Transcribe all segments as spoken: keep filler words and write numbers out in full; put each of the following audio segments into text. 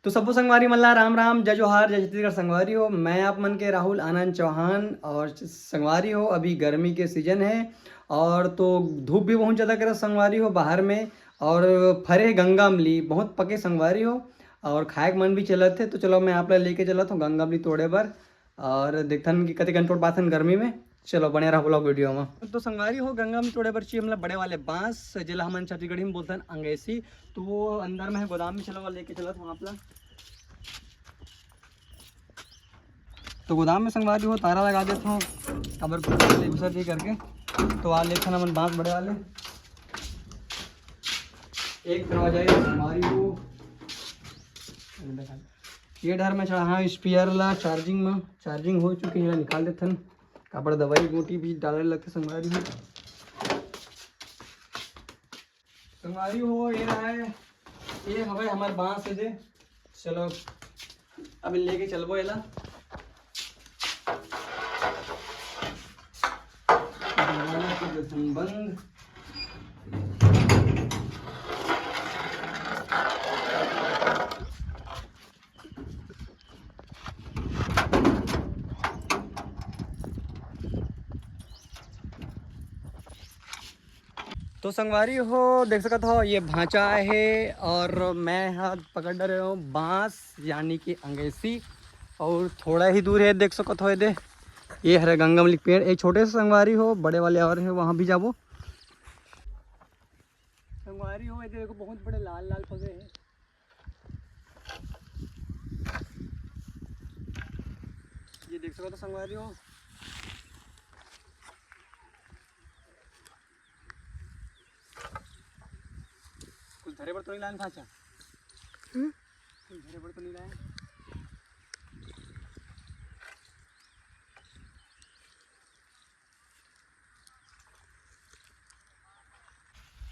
तो सबो संगवारी मन ला राम राम, जय जोहार, जय छत्तीसगढ़। संगवारी हो, मैं आप मन के राहुल आनंद चौहान। और संगवारी हो, अभी गर्मी के सीजन है और तो धूप भी बहुत ज़्यादा करत संगवारी हो बाहर में। और फरे गंगा अमली बहुत पके संगवारी हो, और खाए के मन भी चलत है। तो चलो, मैं आप ला लेके चलत हूँ गंगा अमली तोड़े बर। और देखथन कि कतेकन तोड़ पाथन गर्मी में। चलो, बने रहो vlog video में। तो संगवारी हो, गंगा में तोड़े बर चाहिए हमला बड़े वाले बांस, जेला हमन छत्तीसगढ़ी में बोलथन अंगेसी। तो वो अंदर में है गोदाम में, चलो लेके चलत हूँ आप ला। तो गोदाम में संगवारी हो ताला लगा देत हूँ, काबर कुछ बिसर जी करके। तो आ लेथन हमन बांस बड़े वाले। एक दरवाजा ये संगवारी हो, ये डहर में चढ़ा स्पेयर ला चार्जिंग में, चार्जिंग हो चुके हे, निकाल देथन। काबर दवाई गोटी भी डाले लगथे संगवारी हो। संगवारी हो, ये रहा है, ये हवे हमर बांस है जे। चलो, अब लेके चलबो एला। दरवाजा के दर्शन बंद। तो संगवारी हो, देख सकत हो, ये भांचा आए हे और मैं हा पकड़ रहे हूँ बांस, यानी कि अंगेसी। और थोड़ा ही दूर है, देख सकत हो, ये दे, ये हरे गंगा अमली के पेड़। एक छोटे से संगवारी हो, बड़े वाले और है, वहाँ भी जाबो। संगवारी हो, ये देखो, बहुत बड़े लाल लाल पके हैं। ये देख सकत हो संगवारी हो, कुछ धरे बर तो नहीं लान भांचा? हम्म? कुछ धरे बर तो नहीं लाए?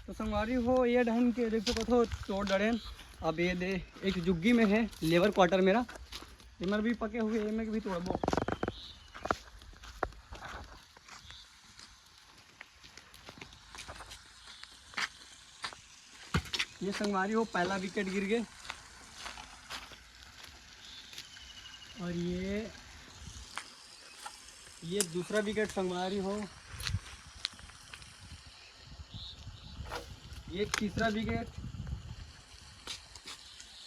तो संगवारी हो, ये डहन के देख सकत हो, तोड़ डरेन। अब ये दे, एक जुग्गी में है, लेबर क्वार्टर मेरा, इमर भी पके हुए, एमे भी तोड़बो। ये संगवारी हो, पहला विकेट गिर गए। और ये, ये दूसरा विकेट संगवारी हो, ये तीसरा विकेट।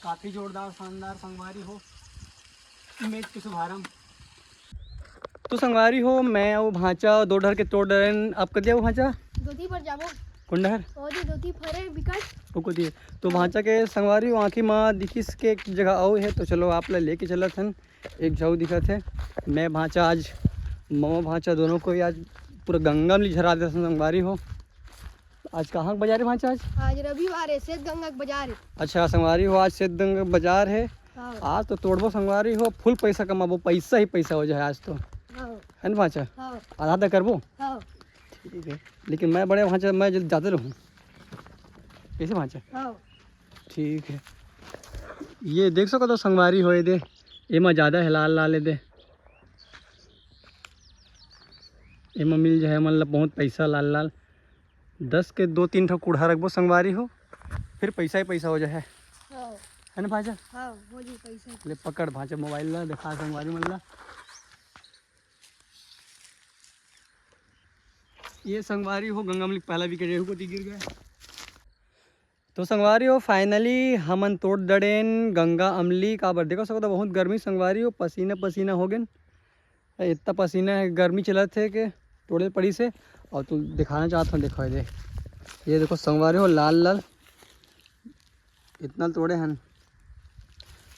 काफ़ी जोरदार, शानदार संगवारी हो, मैच के शुभारंभ। तो संगवारी हो, मैं अउ भांचा दो डहर के तोड़ डरेन। आप कतिया हो भांचा? दोती पर जाबो। कौन डहर? ओ जी, दोती फरे विकट। ओको दिए। तो हाँ। भांचा के संगवारी हो, आँखी मा दिखिस के एक जगह अउ है, तो चलो आप ला लेके चलत हन। एक झाऊ दिखत है। मैं भांचा आज, ममा भांचा दोनों को ही आज पूरा गंगा में झरा देथन संगवारी हो। आज कहाँ के बाजार है भांचा आज? आज रविवार है, श्वेत गंगा के बाजार है। अच्छा संगवारी हो, आज श्वेत गंगा के बाजार है। हाँ। आज तो तोड़बो संगवारी हो, फुल पैसा कमाबो, पैसा ही पैसा हो जाए आज तो। हाँ। है ना भांचा? हाँ। आधा आधा करबो? हाँ। ठीक है, लेकिन मैं बड़े भांचा, मैं जल्दी जाते रहूँ। कैसे भांचा? हाँ। ठीक है, ये देख सकत हो संगवारी हो, ये दे, एमा ज़्यादा है लाल लाल, ये दे, एमा मिल जाए मन ला बहुत पैसा लाल लाल। दस के दो तीन ठो कूढ़ा रखबो संगवारी हो, फिर पैसा ही पैसा हो जाए। हाँ। है ना भांचा? हाँ, हो जी पैसा। ले पकड़ भांचा मोबाइल ला, दिखा संगवारी मन ला। ये संगवारी हो, गंगा अमली के पहला विकेट एहू कोती गिर गया। तो संगवारी हो, finally हमन तोड़ डरेन गंगा अमली। काबर देखो सकत हो, बहुत गर्मी संगवारी हो, पसीना पसीना हो गेन। इतना पसीना है, गर्मी चलत है के तोड़े पड़ी से। और तू दिखाना चाहत हूँ, देखो ये दे, ये देखो संगवारी हो, लाल लाल इतना तोड़े हन।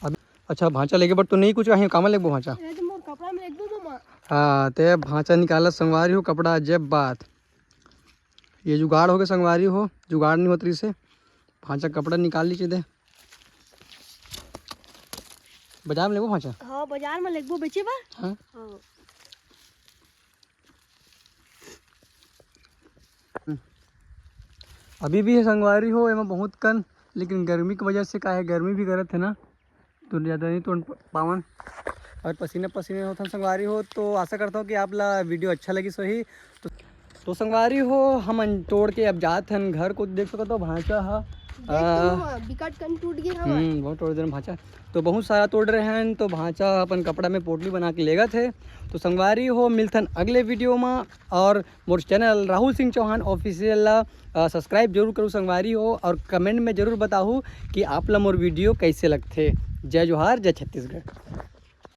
अब अच्छा, भांचा लेके बर तो नहीं कुछ कहीं, कामा लेबो भांचा? ये तो मोर कपड़ा में लेबो मामा। हाँ, ते भांचा निकाला संगवारी हो, कपड़ा, अजब बात। ये जुगाड़ हो गए संगवारी हो, जुगाड़ नहीं होत रही से भांचा कपड़ा निकाल लीजिए दे। बाजार में लेबो भांचा? हाँ, बाजार में लेबो बेचे बर। हाँ। हाँ। अभी भी है संगवारी हो, एमा बहुत कन, लेकिन गर्मी की वजह से का है, गर्मी भी करत है ना, तो ज़्यादा नहीं तोड़ प-, पावन। और पसीना पसीना होथन संगवारी हो, तो आशा करता हूँ कि आप ला वीडियो अच्छा लगिस होही। तो, तो संगवारी हो, हमन तोड़ के अब जात हन घर को। देख सकत हो भांचा हा देख तो, बिकट कन टूट गे हवय। हम्म, बहुत टोड़ देन भांचा। तो बहुत सारा तोड़ रहे हैं, तो भांचा अपन कपड़ा में पोटली बना के लेगत हे। तो संगवारी हो, मिलथन अगले वीडियो में। और मोर चैनल राहुल सिंह चौहान ऑफिशियल ला सब्सक्राइब जरूर करू संगवारी हो, और कमेंट में जरूर बताहू कि आप ला मोर वीडियो कैसे लगथे। जय जोहार, जय छत्तीसगढ़।